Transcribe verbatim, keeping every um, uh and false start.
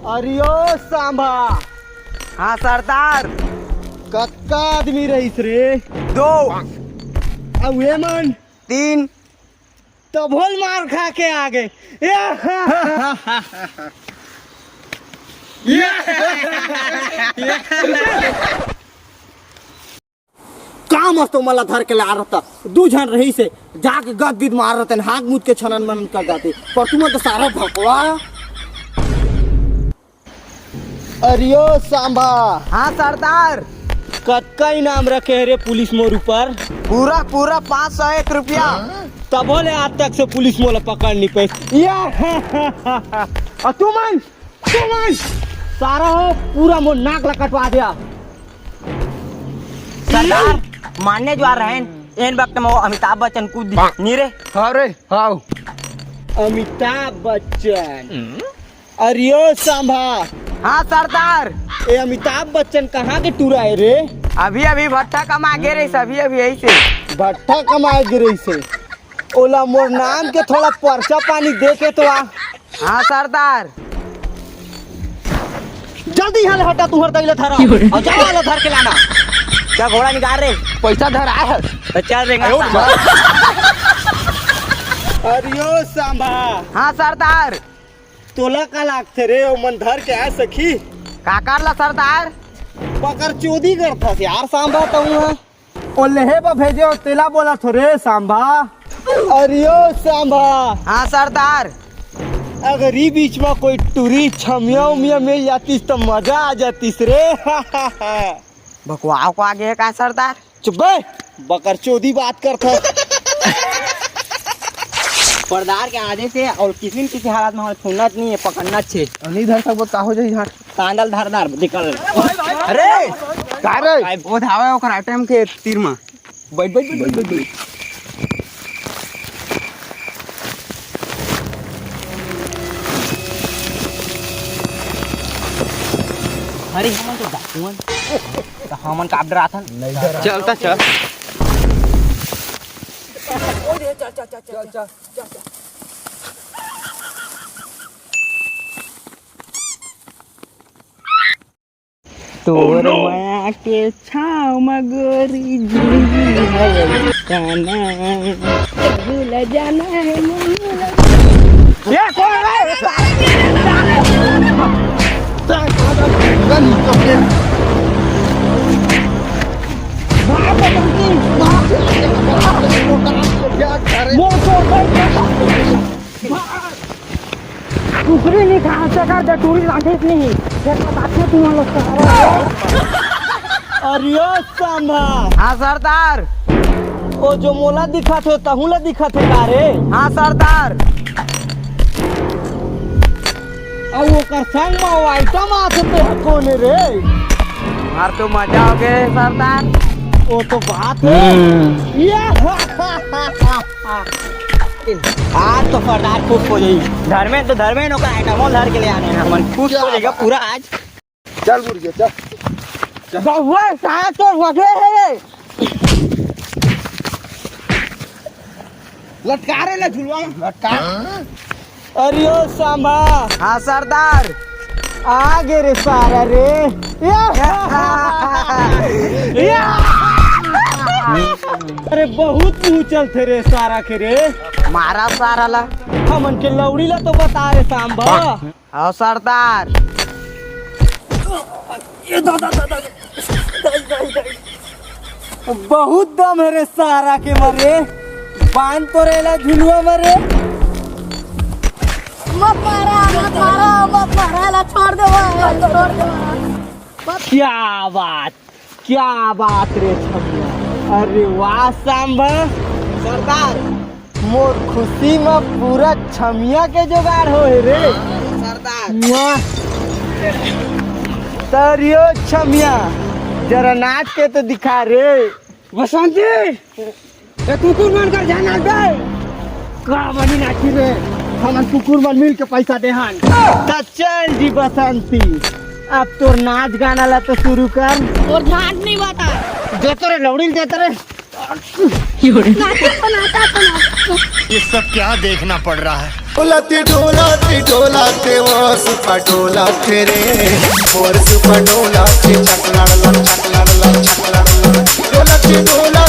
अरे ओ सांभा। हाँ सरदार। कतका आदमी रहिस रे? दो। अउ ए मन? तीन। तभो ल मार खा के आ गे। का मस्त ओमन ला धर के ला रहता, दू झन रहिस हे, जाके गद गिद मार रहते, हाथ मुद के छनन मनन कर जाते, पर तुमन तो सारा भकवा। अरे ओ सांभा। हाँ सरदार। कतका इनाम रखे हे रे पुलिस मोर ऊपर? पूरा पूरा पाँच सौ एक रुपया। तभो ले आज तक से पुलिस मोला पकड़ नहीं पाइस। या, अउ तुमन, तुमन सारा हो पूरा मोर नाक ला कटवा दिया। सरदार, मान्य ज्वार रहेन, एन वक्त में वो अमिताभ बच्चन कूद दिस। नी रे? हाँ रे, हाँ। अमिताभ बच्चन। अरे ओ सांभा। हाँ सरदार। ए अमिताभ बच्चन कहाँ के टूरा हे रे? अभी अभी भट्ठा कमा गे रहिस, अभी अभी यही से। भट्ठा कमाए गे रहिस हे। ओला मोर नाम के थोड़ा पर्चा पानी दे के तो आ। हाँ सरदार। जल्दी यहाँ ले हटा, तुहर दई ला धरा। अउ जा वाला धर के लाना। जा घोड़ा निकाल रे। पैसा धर आए हस। तो चल रे। अरे ओ सांभा। हाँ सरदार। तोला का लागथे रे, ओमन धर के आ सकही? काकर ला सरदार? बकरचोदी करथस यार सांभा तहूँ ह। ओ लेहे बर भेजे हो, तेला बोलत हो रे सांभा। अरे ओ सांभा। हाँ सरदार। अगर ई बीच में कोई टूरी छमिया उमिया मिल जातिस तो मजा आ जातिस रे। बकवाओ को आगे है का सरदार? चुप बे, बकरचोदी बात करत हस। सरदार के आदेश हे अउ किसी न किसी हालत में हमन छोड़ना नहीं हे, पकड़ना छे। नहीं धर सकबो त का हो जाही झाट। सांडल धर धर निकल। अरे, का रे? काय वो धावे ओकर आइटम के तीर में। बैठ, बैठ, बैठ, बैठ, बैठ। अरे, हमन तो डाकुअन। त हमन का डराथन? चल त चल। तोर माया के छाव म गोरी जिंदगी हवय जाना। तहू ल जाना हे मोनू ल। ये कौन है? कुकरी नहीं खा सका दे, टूरी रांधे नहीं। देखो बात नहीं, तुम लोग तो। अरे ओ सांभा। हाँ सरदार। ओ जो मोला दिखत हे, तहू ला दिखत हे का रे? हाँ सरदार। अउ ओकर संग म ओ आइटम आथे, ते ह कोन हे रे? हमार तो मजा हो गए सरदार। ओ तो बात हे। हम्म। ये आज तो सरदार खुश हो जाई। धर्मेन तो धर्मेन ओकर आइटम धर के ले आने हैं। हमन खुश हो जाएगा पूरा आज। चल मुर्गे, चल। चल। बउआ, साला तो वजह है ये। लटका रे, ले झुलवा में लटका। अरे ओ सांभा। हाँ सरदार। आ गे रे सारा रे। या। या। अरे बहुत मुँह चलथे रे सारा के रे। मारा सारा ला। हमन के लौड़ी ला तो बता रे सांभा। हाँ सरदार। ये दादा, दादा, दादा, दादा, दादा। बहुत दम हे रे सारा के मरे। बांध तो रेला झुलुआ मरे। मत मारा, मत मारा, मत मारा, ला छोड़ दे, छोड़ दे। क्या बात, क्या बात रे छमिया। अरे वाह सांभा। सरदार, मोर खुशी म पूरा छमिया के जुगाड़ हो हे रे। सरदार। वाह। तरियो छमिया, जरा नाच के तो दिखा रे। बसंती, ए कुकुर मन कर जान आ बे। का बनी नाची रे? हमन कुकुर मन मिल के पैसा देहन। त चल जी बसंती, अब तोर नाच गाना ला तो शुरू कर। तोर झाट नहीं बता। दे तो रे लौड़ी, दे तो रे। नाटक बनाता तो नाटक। ये सब क्या देखना पड़ रहा है? डोलत डोलत डोलत वो सुपा डोलत रे, मोर सुपा डोलत, चकलड़ लड़, चकलड़ लड़, चकलड़ लड़। डोलत डोलत